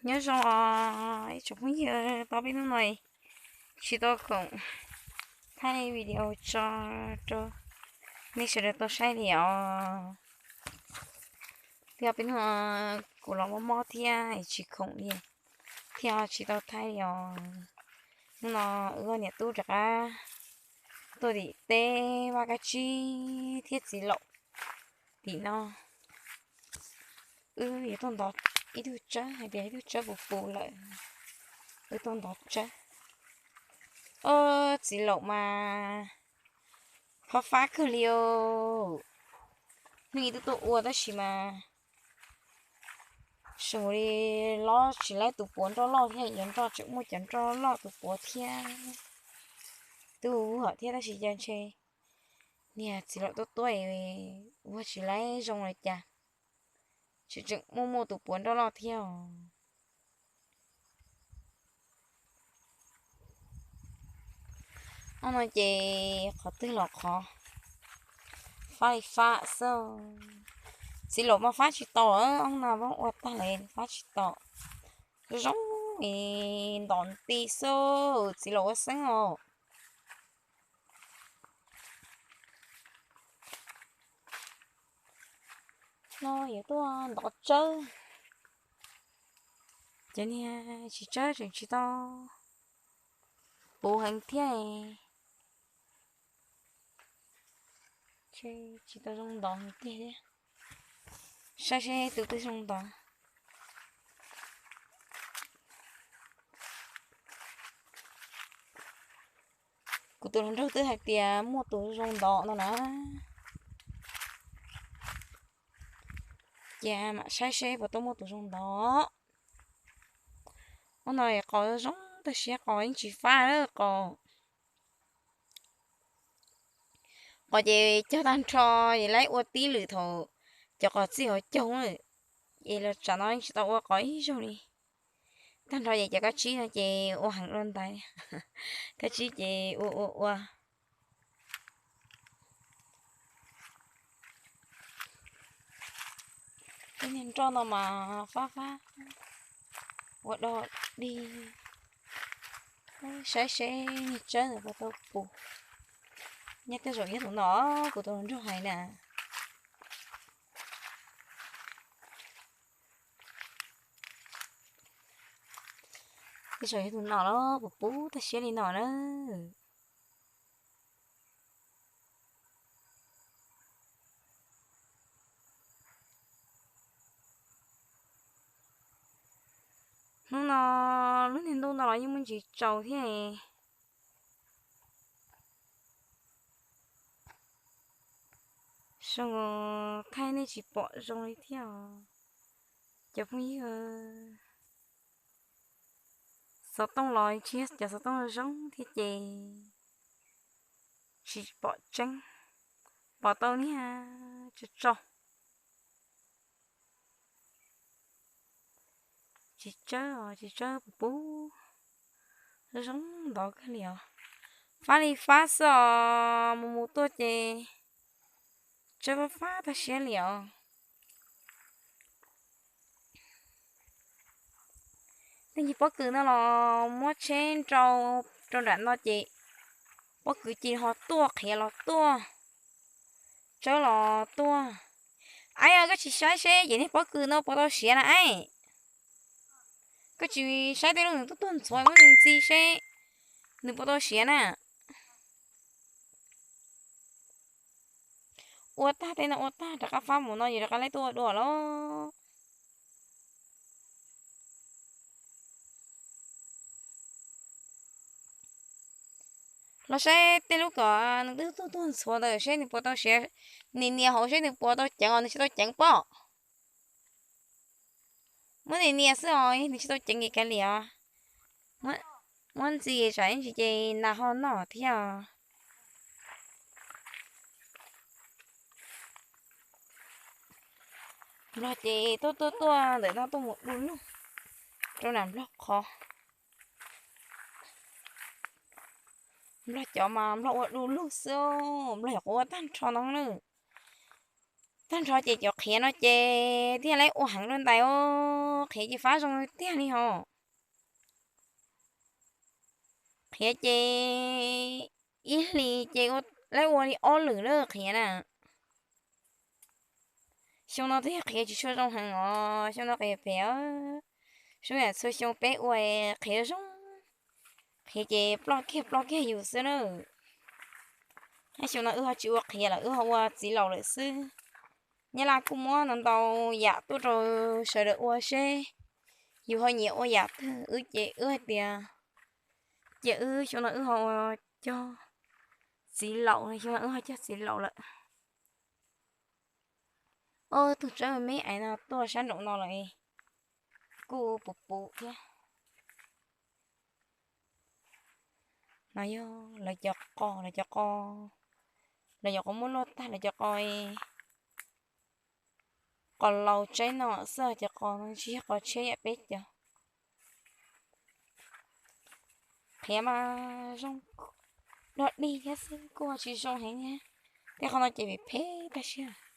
Nyob zoo os ib tsoom phooj ywg, tau peb hnub no tsis tau koom thaij video tso rau nej sawv daws tau saib li os. Twb yog peb hnub no kuv los mob mob thiab tsis khoom li, thiaj tsis tau thaij li os. Hnub no wb niam tub rov qab tuaj tim teb Vaj Kab Tsib thiab txiv laum tim no. Wb yuav tuaj ntov ib tug tsawb, hais tias ib tug tsawb puv puv lawm, wb tuaj ntov tsawb. Ob, txiv laum mas fab fab kawg li os. Hnub ib twb tuaj ua tab sis mas zoo li lob tsis laib tus puav nroj loj thiab, yuav nroj tseem muaj cov nroj loj tus puav thiab. Twb ua thiab tab sis cas ntshe niag txiv laum tuaj tuaj ua tsis laib zoo li cas, tseem tseem muaj muaj tus puav nroj loj thiab os. Ob no ces qhov twg los qhov fab li fab xwb. Txiv laum mas fab tsis tau, ob no voob ua tag lawm fab tsis tau. Zoo es ntom nti xwb, txiv laum ua xeeb os. No yuav tuaj ntov tsawb, cov niag tsis tsawb tseem tsis tau puv heev thiab. Tsis tau zoo ntov tiag thiab. Saib seb tus twg zoo ntov. Kuv tus hluas nraug twb hais tias muaj tus zoo ntov no na. Ces mam saib seb puas tau muaj tus zoo ntov. Ub no qos zoo tag siab, qos yeej tsis fab lawm qos. Qos ces cog tag nrho es laib ua tib lwm thaum cov qos txij hauv caug lawm. Es los tsam no yeej tsis tau ua qos ib zaug li. Tag nrho ces cov kab tsib no ces ua heev dua ntais. Kab tsib ces ua ua ua. Tej niag nroj no mas fab fab, ua dog dig. Saib seb niag tsawb nws puas tau puv. Nyob tej zaum yog tus no, kuv tus hluas nraug hais na. Tej zaum yog tus no los puas puv tag siab li no na. Hnub no lub niag ntuj no los yeej muaj ntsis tsaus thiab. Zoo thaij nej tsis pom zoo li thiab os cov phooj ywg. Xov tooj los tsis yog cov xov tooj zoo thiab ces tsis pom tseeb, pom tau niag tsaug tsaug. Tsis tsawb os, tsis tsawb puv puv, zoo ntov kawg li os. Fab li fab xwb os, mus mus tuaj ces tsawb fab fab tag siab li os. Tej nyuag pob kws no los muab tsheb nrau rau nram no ces pob kws cia li ho tuaj qhiav los tuaj, tsawb los tuaj. Aib, koj tsis saib seb ces niag pob kws no puas tau siav na aib? Koj tsis saib tej lub nws tuaj tuag ntxhuav, muab nws ntxi seb nws puas tau siav na. Ua tag tej no ua tag rov qab fab mus no ces rov qab laib tuaj ua dua lauj. Los saib tej lub kom nws twb tuag tuag ntxhuav ntawd seb nws puas tau siav, nias nias hauv seb nws puas tau ceev os, nws tsis tau ceev pob. Muab nias nias xwb os, nws tsis tau ceev ces kav liam os. Muab ntxi tsam ib ntsis ces nas ho noj thiab os. Nplog ces tuaj tuaj tuaj ntawm no tuaj mus du lug rau nram nplog qhov. Nplog cov mas nplog ua du lug xwb, nplog yog qhov ua tag nrho no na. Tag nrho ces cov qhiav no ces thiaj li ua heev rau ntais os, qhiav ces fab zoo tiag li hos. Qhiav ces ib hlis ces lawv ua li ob lwm lawm qhiav na. Xyoo no twb yog qhiav tsis tshua zoo heev os, xyoo no qhiav phem. Xyoo yam txhua xyoo peb ua qhiav zoo, qhiav ces ploj kiag ploj kiag yus xwb na. Xyoo no wb ho tsis ua qhiav lawm, wb ho ua txiv laus lawm xwb. Nyab Laj kuj muab ntau ntau yam tuaj rau sawv daws ua seb yus ho nyiam ua yam twg. Wb ces wb hais tias, ces wb xyoo no wb ho ua cog txiv laus, xyoo no wb ho cog txiv laus lawm. Ob tug tsawb me me no tuaj sab nraum no lawm, kuj puv puv thiab. No yog lawv cov qos, lawv cov qos, lawv cov qos muab luaj tag, lawv cov qos, qos laus tseb no xwb, cov qos no tsis yog qos tshiab yam peb cov. Qhiav mas zoo dog dig thiab xwb, kuj tsis zoo heev thiab. Tej qhov no ces phem phem tag siab.